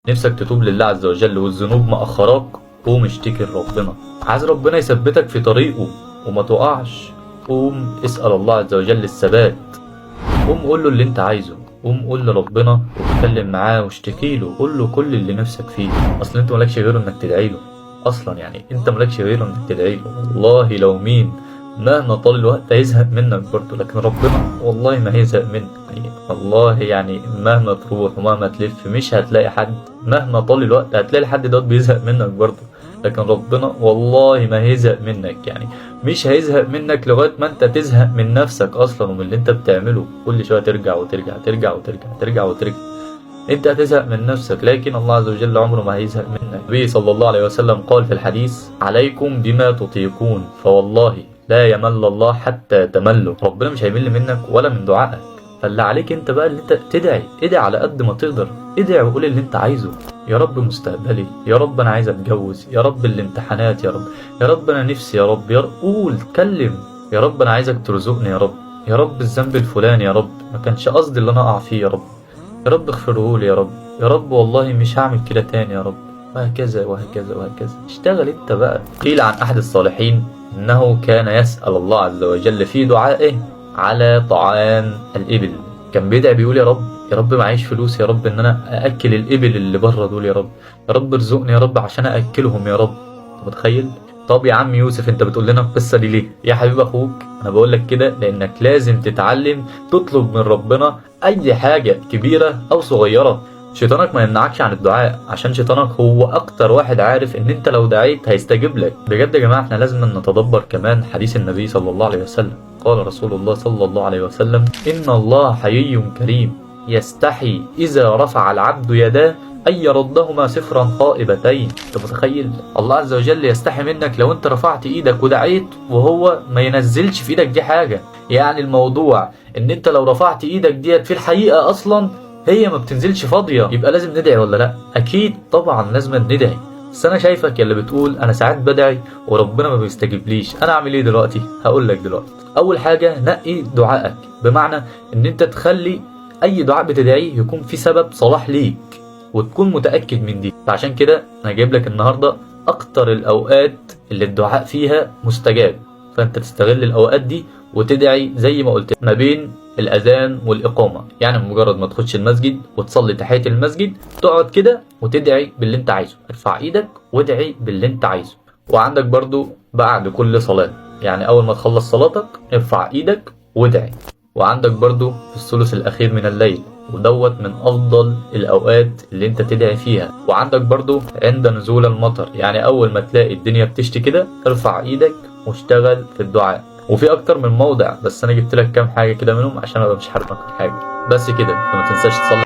نفسك تتوب لله عز وجل والذنوب مأخراك، قوم اشتكي لربنا. عايز ربنا يثبتك في طريقه وما تقعش، قوم اسأل الله عز وجل الثبات. قوم قول له اللي انت عايزه، قوم قول لربنا واتكلم معاه واشتكي له، قول له كل اللي نفسك فيه. اصل انت مالكش غيره انك تدعي له اصلا، يعني انت مالكش غيره انك تدعي له. والله لو مين مهما طال الوقت هيزهق منك برضه، لكن ربنا والله ما هيزهق منك. يعني والله يعني مهما تروح ومهما تلف مش هتلاقي حد، مهما طال الوقت هتلاقي الحد دوت بيزهق منك برضه، لكن ربنا والله ما هيزهق منك. يعني مش هيزهق منك لغاية ما انت تزهق من نفسك اصلا ومن اللي انت بتعمله. كل شوية ترجع وترجع، ترجع وترجع، ترجع وترجع، انت هتزهق من نفسك، لكن الله عز وجل عمره ما هيزهق منك. النبي صلى الله عليه وسلم قال في الحديث: عليكم بما تطيقون فوالله لا يمل الله حتى تملوا. ربنا مش هيمل منك ولا من دعائك، فاللي عليك انت بقى اللي انت تدعي، ادعي على قد ما تقدر، ادعي وقول اللي انت عايزه. يا رب مستقبلي، يا رب انا عايز اتجوز، يا رب الامتحانات، يا رب، يا رب انا نفسي، يا رب، يا رب قول، اتكلم، يا رب انا عايزك ترزقني، يا رب، يا رب الذنب الفلاني يا رب ما كانش قصدي اللي انا اقع فيه، يا رب، يا رب اغفره لي، يا رب، يا رب والله مش هعمل كده تاني يا رب، وهكذا وهكذا وهكذا. اشتغل انت بقى. قيل عن احد الصالحين انه كان يسأل الله عز وجل في دعائه على طعام الابل. كان بيدعي بيقول يا رب، يا رب معيش فلوس يا رب ان انا ااكل الابل اللي بره دول، يا رب، يا رب ارزقني يا رب عشان ااكلهم يا رب. انت متخيل؟ طب يا عم يوسف انت بتقول لنا القصه دي ليه؟ يا حبيب اخوك انا بقول لك كده لانك لازم تتعلم تطلب من ربنا اي حاجه كبيره او صغيره. شيطانك ما يمنعكش عن الدعاء، عشان شيطانك هو اكتر واحد عارف ان انت لو دعيت هيستجيب لك. بجد يا جماعه احنا لازم نتدبر كمان حديث النبي صلى الله عليه وسلم. قال رسول الله صلى الله عليه وسلم: ان الله حيي كريم يستحي اذا رفع العبد يداه أن يردهما صفرا خائبتين. أنت متخيل؟ الله عز وجل يستحي منك لو أنت رفعت إيدك ودعيت وهو ما ينزلش في إيدك دي حاجة. يعني الموضوع إن أنت لو رفعت إيدك ديت في الحقيقة أصلا هي ما بتنزلش فاضية. يبقى لازم ندعي ولا لأ؟ أكيد طبعا لازم ندعي. بس أنا شايفك يا اللي بتقول أنا ساعات بدعي وربنا ما بيستجيبليش، أنا أعمل إيه دلوقتي؟ هقول لك دلوقتي. أول حاجة نقي دعائك، بمعنى إن أنت تخلي أي دعاء بتدعيه يكون في سبب صلاح ليك وتكون متأكد من دي. فعشان كده أنا جايب لك النهاردة أكتر الأوقات اللي الدعاء فيها مستجاب، فأنت تستغل الأوقات دي وتدعي زي ما قلت ما بين الأذان والإقامة. يعني مجرد ما تخش المسجد وتصلي تحية المسجد تقعد كده وتدعي باللي انت عايزه، ارفع ايدك وادعي باللي انت عايزه. وعندك برضو بعد كل صلاة، يعني أول ما تخلص صلاتك ارفع ايدك وادعي. وعندك برضو في الثلث الأخير من الليل، ودوت من أفضل الأوقات اللي انت تدعي فيها. وعندك برضو عند نزول المطر، يعني أول ما تلاقي الدنيا بتشتي كده ارفع ايدك واشتغل في الدعاء. وفي اكتر من موضع، بس انا جبت لك كام حاجه كده منهم عشان ابقى مش حارمك من حاجه. بس كده، فما تنساش تصلي